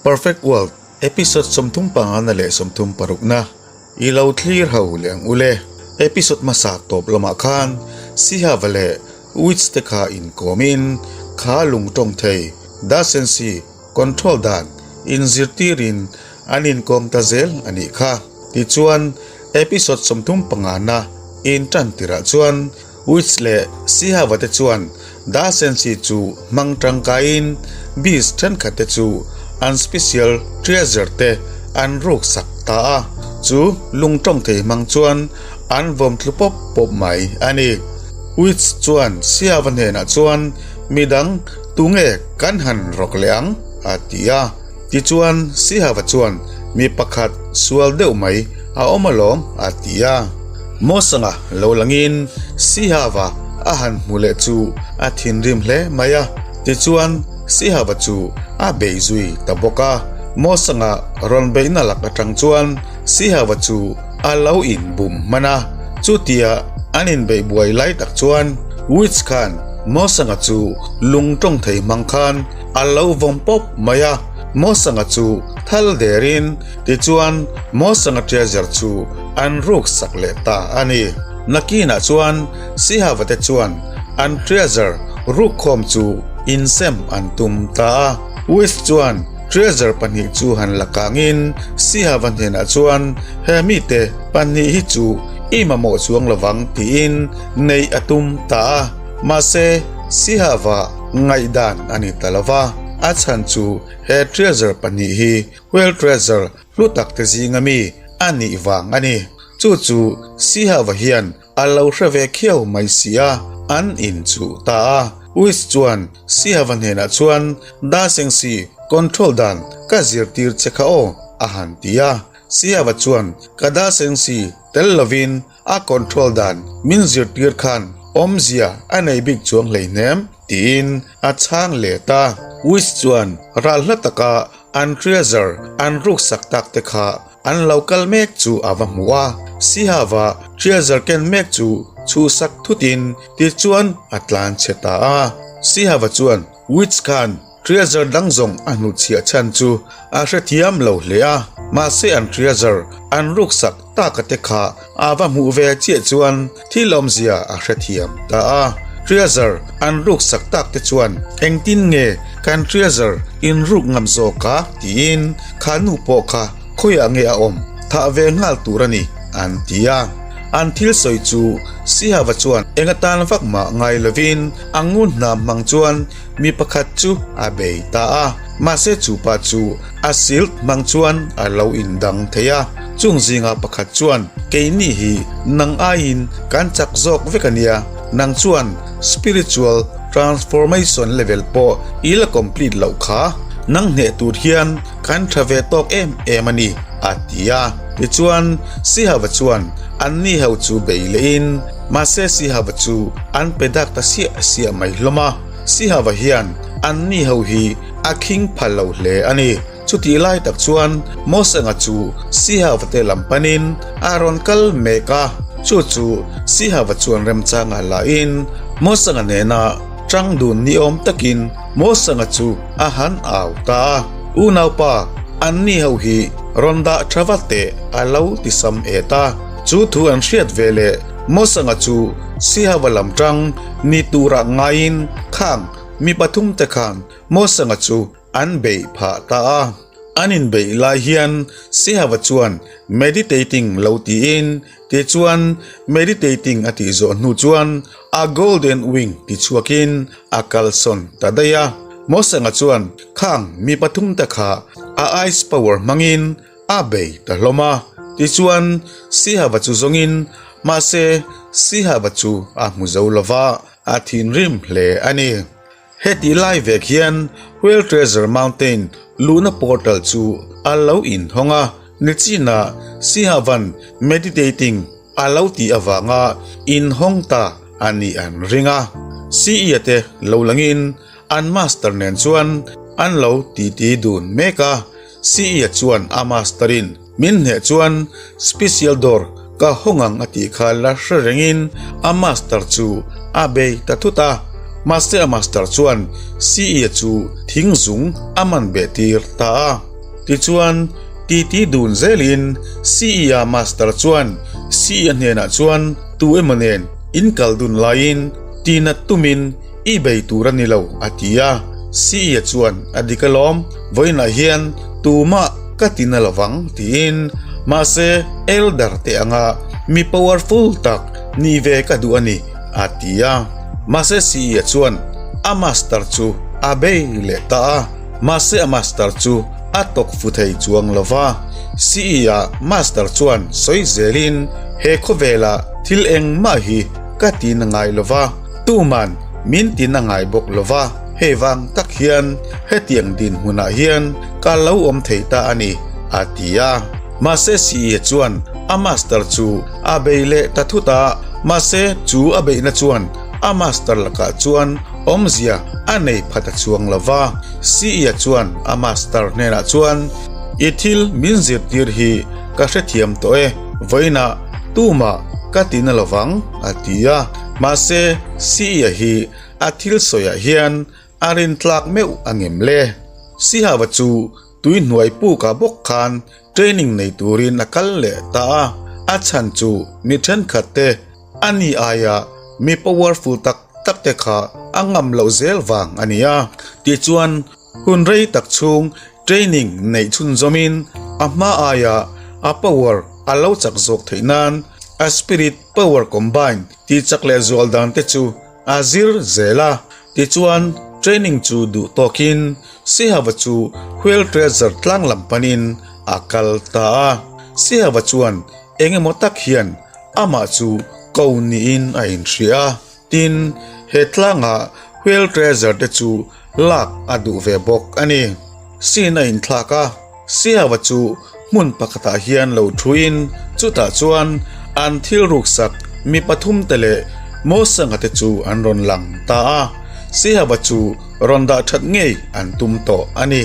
Perfect World episode 35 na leh 36 na i lo thlir ho leh ang ule. Episode hmasa tawp lamah khan Sihava leh Witch te kha inkawmin kha lung tawng thei Dasensi control dan inzirtirin an inkawm ta zel a nih kha. Tichuan episode 35 na intan tirah chuan Witch leh Sihava te chuan Dasensi chu hmang tangkaiin beast thenkhat te chu an special treasure te an ruk sak ta a, chu lung tawng thei hmang chuan an vawm thlu pawp pawp mai a ni. Witch chuan Sihava hnenah chuan midang tunge kan han rawk leh ang a ti a, tichuan Sihava chuan mi pakhat sual deuh mai a awm alawm a ti a. Mawsanga lo langin Sihava a han hmu leh chu a thinrim hle mai a, tichuan Sihava chu a bei zui ta bawk a. Mawsanga rawn beihna lak atang chuan Sihava chu a lo inbum hman a, chutia an inbeih buai lai tak chuan Witch khan Mawsanga chu lung tawng thei hmang khan a lo vawm pawp mai a, Mawsanga chu thal derin tichuan Mawsanga treasure chu an ruk sak leh ta a ni. Nakinah chuan Sihava te chuan an treasure ruk khawm chu insem an tum ta a. Witch chuan treasure pahnih chu han la kangin Sihava hnenah chuan he mite pahnih hi chu i mamawh chuang lovang tiin neih a tum ta a. Mahse Sihava ngaihdan a ni ta lova, a chhan chu he treasure pahnih hi whale treasure hlu tak te zinga mi a nih vang a ni. Chu chu Sihava hian a lo hre ve khiau mai si a, an inchuh ta a. Witch chuan Sihava hnenah chuan Dasengsi control dan ka zirtir che kha aw a han ti a. Sihava chuan ka Dasengsi tel lovin a control dan min zirtir khan awmzia a nei bik chuang hleihnem tiin a chhang let a. Witch chuan ral hla taka an treasure an ruksak tak te kha an lo kal mek chu a va hmu a, Sihava treasure ken mek chu chhuhsak thutin tichuan a tlan chhe ta a. Sihava chuan Witch khan treasure dang zawng a hnutchhiah chhan chu a hrethiam lo hle a, mahse an treasure an ruksak taka te kha a va hmuh ve chiah chuan thil awmzia a hrethiam ta a. Treasure an ruksak tak te chuan engtin nge kan treasure in ruk ngam zawk a tiin kha nu pawh kha khawiah nge a awm thah ve nghal tur a ni an ti a. An thil sawi chu Sihava chuan eng atan vak mah ngai lovin a ngun hnam hmang chuan mi pakhat chu a bei ta a, mahse chu pa chu a silt hmang chuan a lo indang thei a. Chung zinga pakhat chuan, Keini hi nang aiin kan chak zawk vek a nia, nang chuan spiritual transformation level pawh i la complete loh kha, nang hneh tur hian kan tha ve tawk em em a ni, a ti a. Tichuan, Sihava chuan anni ho chu bei lehin, mahse Sihava chu an pe dak ta siah siah mai hlawm a. Sihava hian anni ho hi a khing phal lo hle a ni. Chutih lai tak chuan Mosanga chu Sihava te lam panin a rawn kal mek a, chu chu Sihava chuan remchanga lahin Mosanga nena tang dun ni awm takin Mosanga chu a han au ta a, Unaupa, anni ho hi rawn dah tha va teh a lo ti sam et a. Chu thu an hriat ve leh Mosanga chu Sihava lam tang ni turah ngaiin khang mi pathum te khan Mosanga chu an beih phah ta a. An inbeih lai hian Sihava chuan meditating lo tiin tichuan meditating a tih zawh hnu chuan a golden wing ti chhuakin a kalsawn ta daih a. Mosanga chuan khang mi pathum te kha a ice power hmangin a bei ta hlawm a. Tichuan Sihava chu zawngin mahse Sihava chu a hmu zo lova a thinrim hle a ni. Hetih lai vek hian Whale Treasure Mountain luhna portal chu a lo inhawng a, nichinah Sihavan meditating a lo tih avanga inhawng ta a nih an ring a. Siia te lo langin an master nen chuan an lo titi dun mek a, Siia chuan a master in min hneh chuan special door ka hawng ang a tih kha la hre rengin a master chu a bei ta thut a, mahse a master chuan Siia chu thing zung a man beh tir ta a. Tichuan, titi dun zelin CE-a master chuan CE-a hnenah chuan tu emaw nen in kal dun laiin tinat tumin i bei tur a ni lo a ti a. CE-a chuan a dik alawm, vawiinah hian tumah ka ti na lovang tiin mahse elder te anga mi powerful tak ni ve ka duh a ni a ti a. Mahse CE-a chuan a master chu a bei leh ta a. Mahse a master chu a tawk fu thei chuang lo va. CE-a master chuan sawi zelin he khawvela thil engmah hi ka ti na ngai lo va, tuman min ti na ngai bawk lo va, hei vang tak hian hetiang dinhmunah hian ka lo awm thei ta a ni, a ti a. Mahse CE chuan a master chu a bei leh ta thut a, mahse chu a beihna chuan a master lakah chuan awmzia a nei phat a chuang lo va. CE-a chuan a master hnenah chuan, I thil min zirtir hi ka hrethiam tawh e, vawiinah tumah ka ti na lovang, a ti a. Mahse, CE-a hi a thil sawiah hian a rintlak meuh a ngem le? Sihava chu tui hnuai pukah bawk khan training nei turin a kal leh ta a, a chhan chu mi thenkhat te a ni aia mi powerful tak tak te kha a ngam loh zel vang a ni a. Tichuan, hun rei tak chhung training neih chhunzawmin a hma aia a power a lo chak zawk theih nan a spirit power combine tih chak leh zual dan te chu a zir zel a. Tichuan, training chu duh tawkin Sihava chu Whale Treasure tlang lam panin a kal ta a. Sihava chuan eng emaw tak hian amah chu ko niin a inhria a. Tin, he tlanga Whale Treasure te chu lak a duh ve bawk a ni. Sin a inthlak a, Sihava chu hmun pakhatah hian lo thuin chutah chuan an thil ruksak mi pathum te leh Mosanga te chu an rawn lang ta a. Sihava chu rawn dah that ngei an tum tawh a ni.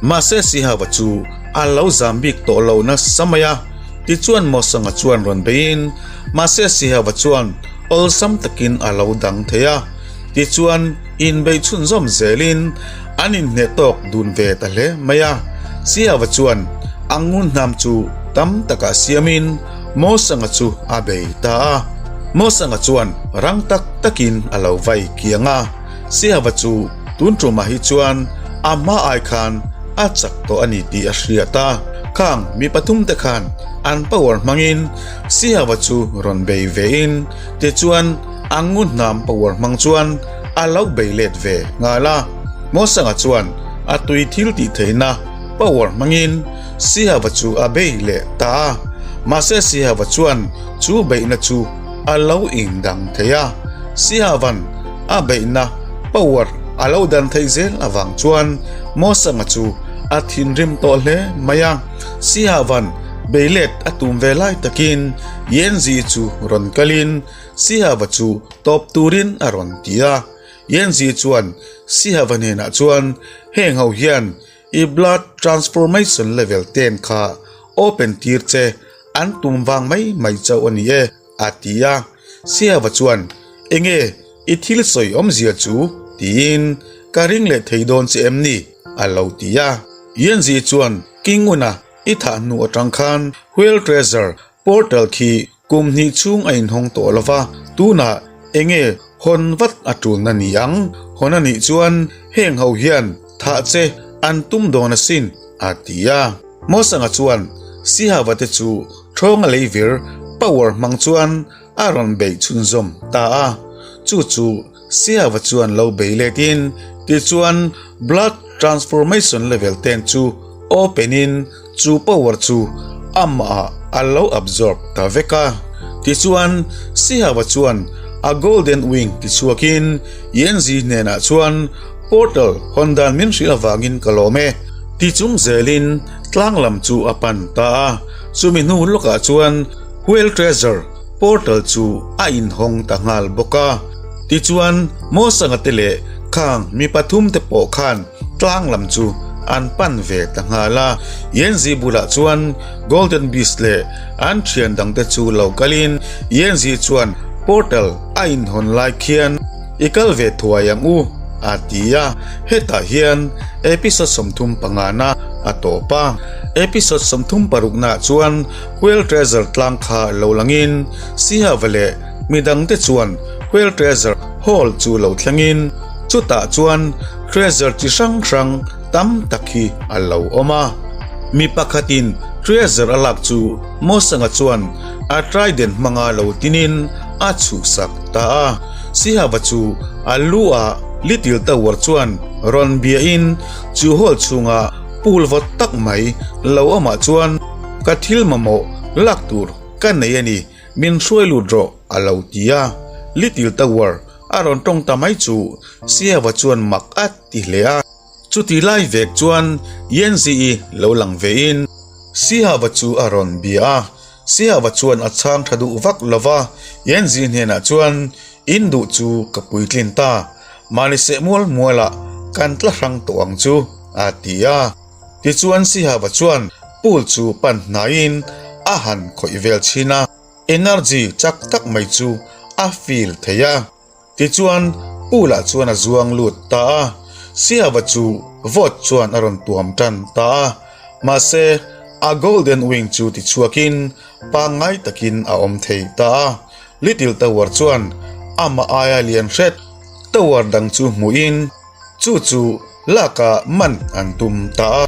Mahse Sihava chu a lo zam bik tawh lo nasa mai a, tichuan Mosanga chuan rawn beiin mahse Sihava chuan awlsam takin a lo dang thei a. Tichuan inbeih chhunzawm zelin an inhneh tawk dun ve ta hle mai a. Sihava chuan a ngun hnam chu tam takah siamin Mosanga chu a bei ta a. Mosanga chuan rang tak takin a lo vai kiang a. Sihava chu tun tumah hi chuan a hma ai khan a chak tawh a ni tih a hriat a. Khang mi pathum te khan an power hmangin Sihava chu rawn bei vein tichuan a ngun hnam power hmang chuan a lo bei let ve nghal a. Mosanga chuan a tui thil tih theihna power hmangin Sihava chu a bei leh ta a. Mahse Sihava chuan chu beihna chu a lo indang thei a. Sihava'n a beihna power a lo dan theih zel avang chuan Mosanga chu a thinrim tawh hle mai a. Sihava'n bei let a tum ve lai takin Yenzi chu rawn kalin Sihava chu tawp turin a rawn ti a. Yenzi chuan Sihava hnenah chuan heng ho hian i blood transformation level ten kha open tir che an tum vang mai mai chauh a ni e a ti a. Sihava chuan enge i thil sawi awmzia chu tiin ka ring leh thei dawn che em ni a lo ti a. Yenzi chuan Kinguna i thah hnu atang khan Whale Treasure Portal khi kum hnih chhung a inhawng tawh lo va, tunah enge hawn vat a tulna ni ang? Hawn a nih chuan heng ho hian thah che an tum dawn asin, a ti a. Mosanga chuan Sihava te chu thawnga lei vir power hmang chuan a rawn beih chhunzawm ta a. Chu chu Sihava chuan lo bei letin tichuan blood transformation level ten chu open in Chu power chu amah a lo absorb ta vek a. Tichuan, Sihava chuan a Golden Wing tichhuakin Yanzi hnenah chuan portal hawn dan min hrilh avangin ka lawm e ti chung zelin tlang lam chu a pan ta a. Chumi hnu lawkah chuan Whale Treasure portal chu a inhawng ta nghal bawk a. Tichuan, Mosanga te leh khang mi pathum te pawh khan Tlang lam chu an pan ve ta nghal a, Yanzi bulah chuan Golden Beast leh an thian dangte chu lo kalin Yanzi chuan portal a inhawn lai khian i kal ve thuai ang u a ti a, hetah hian episode 35 na. a tawp a. Episode 36 naah chuan Whale Treasure tlang kha lo langin Sihava leh midangte chuan Whale Treasure Hall chu lo thlengin chutah chuan treasure chi hrang hrang tam tak hi a lo awm a. Mi pakhatin treasure a lak chu Mosanga chuan a trident hmanga lo tinin a chhuhsak ta a. Sihava chu a lu ah Little Tower chuan rawn biain chu hall chhunga pool vawt tak mai lo awmah chuan ka thil mamawh lak tur ka nei a ni, min hruai lut rawh a lo ti a. Little Tower a rawn tawng ta mai chu Sihava chuan mak a ti hle a. Chuti lai vek chuan Yanzi-i lo lang vein Sihava chu a rawn bia a. Sihava chuan a chhang tha duh vak lo va, Yanzi hnenah chuan, In duh chu ka puitlin ta, mahni seh mual mualah kan tla hrang tawh ang chu, a ti a. Tichuan Sihava chuan pool chu pan hnaiin a han khawih vel chhin a, energy chak tak mai chu a feel thei a. Tichuan pool ah chuan a zuang lut ta a, Sihava chu vawt chuan a rawn tuam tan ta a, mahse a golden wing chu tichhuakin pangngai takin a awm thei ta a. Little Tower chuan amah aia lian hret tower dang chu hmuhin chu chu Lak-ah man an tum ta a.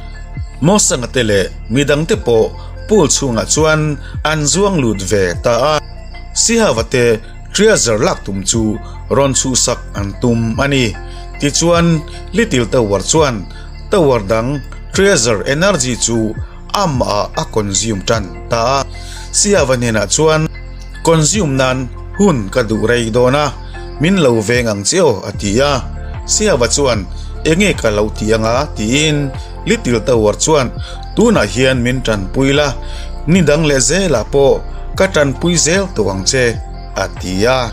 Mosanga te leh midangte pawh pool chhungah chuan an zuang lut ve ta a. Sihava te treasure lak tum chu rawn chhuhsak an tum a ni. Tichuan Little Tower chuan tower dang treasure energy chu amah a consume tan ta a. Sihava hnenah chuan consume nan hun ka duh rei dawn a. Min lo veng ang che aw a ti a. Siava chuan enge ka lo ti anga tiin Little Tower chuan tunah hian min tanpui la, ni dang leh zelah pawh ka tanpui zel tawh ang che a ti a.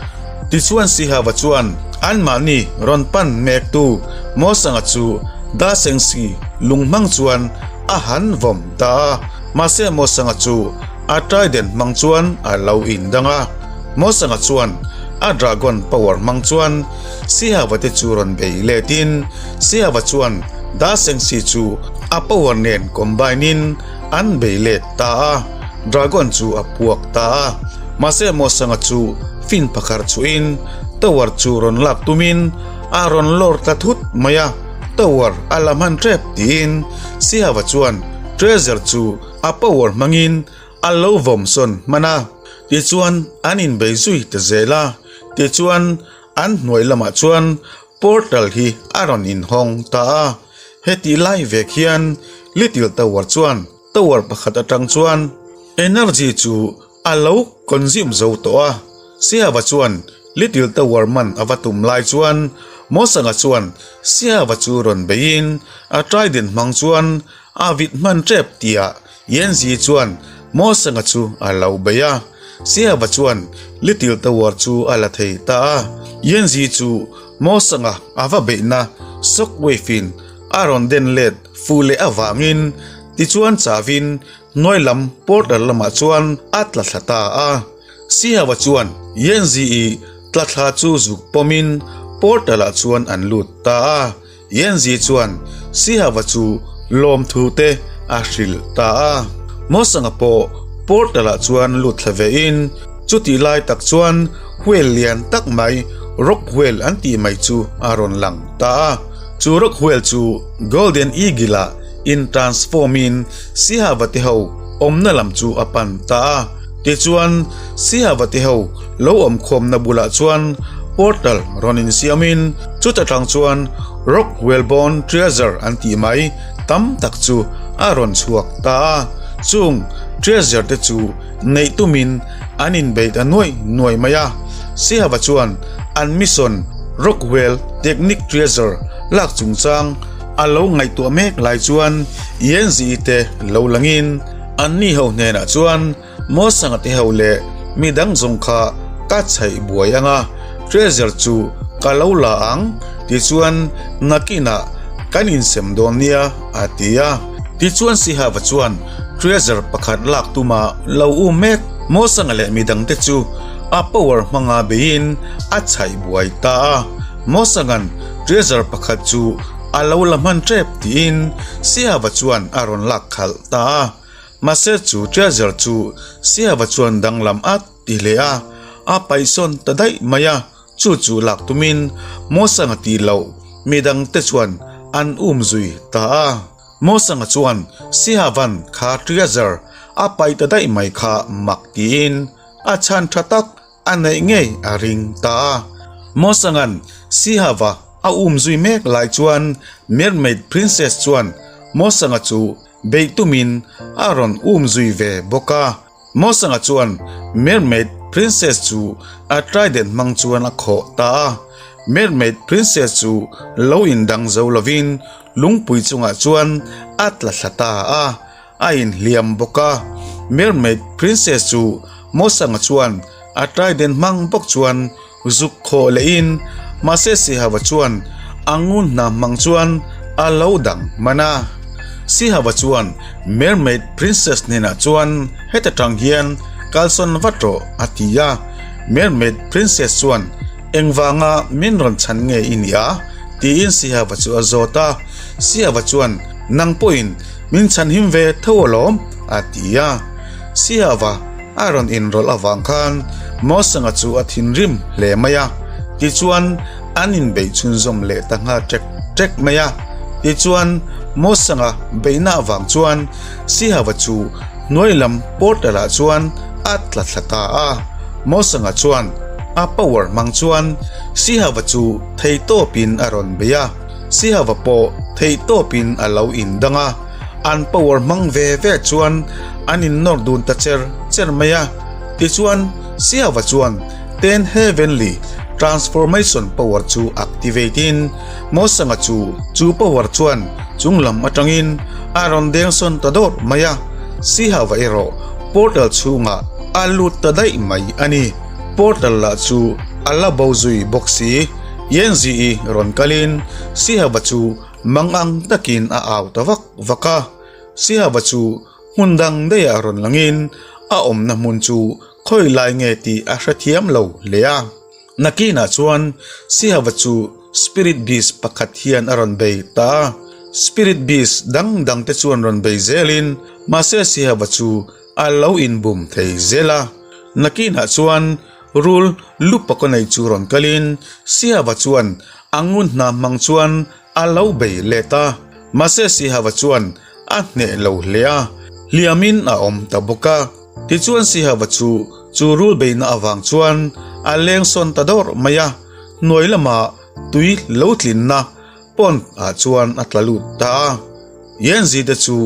Tichuan Sihava chuan anmahni rawn pan mektu Mosanga chu Dasengsi lung hmang chuan a han vawm ta a. Mahse Mosanga chu a trident hmang chuan a lo indang a. Mosanga chuan a dragon power hmang chuan Sihava te chu rawn bei letin Sihava chuan Da Sengsi chu a power nen combine in an bei let ta a, dragon chu a puak ta a. Mahse Mosanga chu fin pakhar chhuin tower chu rawn lak tumin a rawn lawr ta thut mai a, tower a la hman tep tiin Sihava chuan treasure chu a power hmangin A lo vawm sawn hman a, tichuan an inbei zui ta zel a, tichuan an hnuai lamah chuan portal hi a rawn inhawng ta a, hetih lai vek hian Little Tower chuan tower pakhat atang chuan energy chu a lo consume zo tawh a, Siava chuan Little Tower man a va tum lai chuan Mosanga chuan Siava chu rawn beiin a trident hmang chuan a vit hman tep tihah Yanzi chuan Mosanga chu a lo bei a, Siava chuan Little Tower chu a la thei ta a. Yanzi chu Mosanga a va beihna shockwave in a rawn den let fuh leh avangin tichuan chavin hnuai lam portal lamah chuan a tla thla ta a. Siava chuan Yanzi i tla thla chu zuk pawmin portal ah chuan an lut ta a. Yanzi chuan Sihava chu lawmthu te a hrilh ta a. Mosanga pawh portal ah chuan lut thla ve in chutih lai tak chuan whale lian tak mai rock whale an tih mai chu a rawn lang ta a. Chu rock whale chu golden eagle ah in transform in Sihava te ho awmna lam chu a pan ta a. Tichuan Sihava te ho lo awm khawmna bulah chuan portal rawn insiam in Chuta tang chuan Rock Whalebone Treasure an tih mai tam tak chu a rawn chhuak ta a, chung treasure te chu neih tumin an inbeit a nuai nuai mai a. Sihava chuan an mission Rock Whale Technique Treasure lak chungchang a lo ngaihtuah mek lai chuan Yenzi te lo langin anni ho hnenah chuan Mosanga te ho leh mi dang zawng kha ka chhaih buai ang a, treasure chu ka lo la ang tichuan nakinah kan insem dawn nia a ti a. Tichuan Sihava chuan treasure pakhat lak tuma lo um mek Mosanga leh mi dangte chu a power hmanga beiin a chhaih buai ta a. Mosanga'n treasure pakhat chu. a lo la hman tep tiin Sihava chuan a rawn lak khalh ta a. Mahse chu treasure chu Sihava chuan danglam at ti hle a, a paihsawn ta daih mai a. Chu chu lak tumin Mosanga tih loh midangte chuan an um zui ta a. Mosanga chuan Sihavan kha treasure a paih ta daih mai kha mak tiin a chhan tha tak a neih ngei a ring ta a. Mosanga'n Sihava a um zui mek lai chuan Mermaid Princess chuan Mosanga chu beih tumin a rawn um zui ve bawk a. Mosanga chuan Mermaid Princess chu a trident hmang chuan a khawh ta a. Mermaid Princess chu lo indang zo lovin lungpui chungah chuan a tla thla ta a. A inhliam bawk a, Mermaid Princess chu Mosanga chuan a trident hmang bawk chuan zuk khawh lehin mahse Sihava chuan a ngun hna hmang chuan a lo dang hman a. Sihava chuan Mermaid Princess hnenah chuan heta tang hian kalsawn vat rawh a ti a, Mermaid Princess chuan engvanga min rawn chhan nge i nih a? tiin Sihava chu a zawt a, Sihava chuan nang pawhin Min chhanhim ve tho alawm, a ti a. Siava a rawn inrawlh avang khan Mosanga chu a thinrim hle mai a. Tichuan, an inbeih chhunzawm leh ta nghal ṭek ṭek mai a. Tichuan, Mosanga beihna avang chuan Sihava chu hnuai lam portal-ah chuan a tla thla ta a. Mosanga chuan a power hmang chuan Sihava chu theitawpin a rawn bei a. Sihava pawh theihtawpin a lo indang a, an power hmang ve ve chuan an innawr dun ta cher cher mai a. Tichuan, Sihava chuan Ten Heavenly Transformation power chu activate in Mosanga chu chu power chuan chunglam atangin a rawn dengsawn ta dawr mai a, Sihava erawh portal chhungah a lut ta daih mai a ni. Portal lah chu a la bo zui bawk si. Yenzi-i rawn kalin Sihaba chu mangang takin a au ta vak vak a. Sihaba chu hmun dang daihah rawn langin a awmna hmun chu khawi lai nge tih a hrethiam lo hle a. Nakinah chuan Sihaba chu Spirit Beast pakhat hian a rawn bei ta a. Spirit Beast dang dang te chuan rawn bei zelin mahse Sihaba chu a lo inbum thei zel a. Nakinah chuan Rul lu paka nei chu rawn kalin Sihava chuan a ngun hna hmang chuan a lo bei let a. Mahse Sihava chuan a hneh lo hle a, hliamin a awm ta bawk a. Tichuan Sihava chu chu rul beihna avang chuan a leng sawn ta dawrh mai a, hnuai lama tui lo tlinna pond ah chuan a tla lut ta a. Yenzi te chu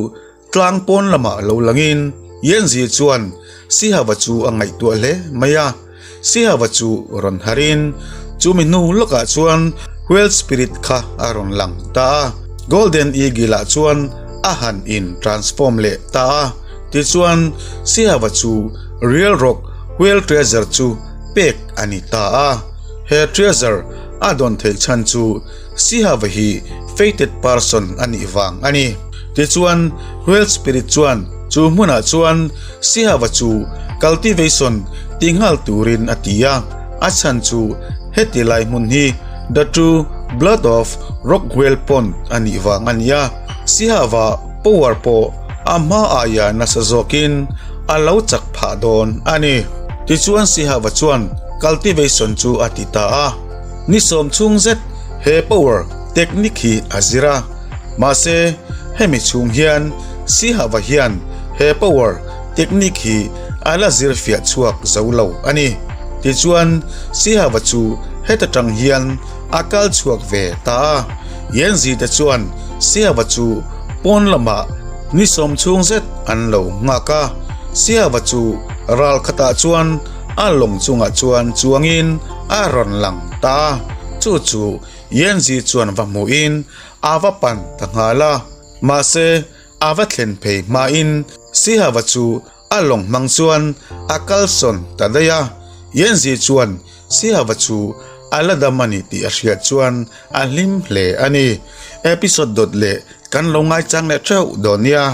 Tlang pawn lamah lo langin Yenzi chuan Sihava chu a ngaihtuah hle mai a. Sihava chu rawn harin chumi hnu lawkah chuan Whale Spirit kha a rawn lang ta a. Golden Eagle ah chuan a han in transform leh ta a. Tichuan Sihava chu Real Rock Whale Treasure chu pek a ni ta a. He treasure a dawn theih chhan chu Sihava hi fated person a nih vang a ni. Tichuan, Whale Spirit chuan chu hmunah chuan Sihava chu cultivation ti nghal turin a ti a, a chhan chu heti lai hmun hi The True Blood of Rock Whale Pond a nih vang a ni a, Sihava power pawh a hma aia nasa zawkin a lo chak phah dawn a ni. Tichuan Sihava chuan cultivation chu a ti ta a. Ni sawm chhung zet he power technique hi a zir a, mahse hemi chhung hian Sihava hian he power technique hi a la zir fiah chhuak zo lo a ni. Tichuan Sihava chu heta tang hian a kal chhuak ve ta a, Yenzi te chuan Sihava chu pawn lamah ni sawm chhung zet an lo nghak a, Sihava chu ral khatah chuan a lawng chungah chuan chuangin a rawn lang ta a, chu chu Yenzi chuan va hmuhin a va pan ta nghal a, mahse a va thlen phei hmain Sihava chu a lawng hmang chuan a kalsawn ta daih a, Yenzi chuan Sihava chu a la dam a ni tih a hriat chuan a hlim hle a ni. Episode dawt leh kan lo ngaichang leh theuh dawn nia.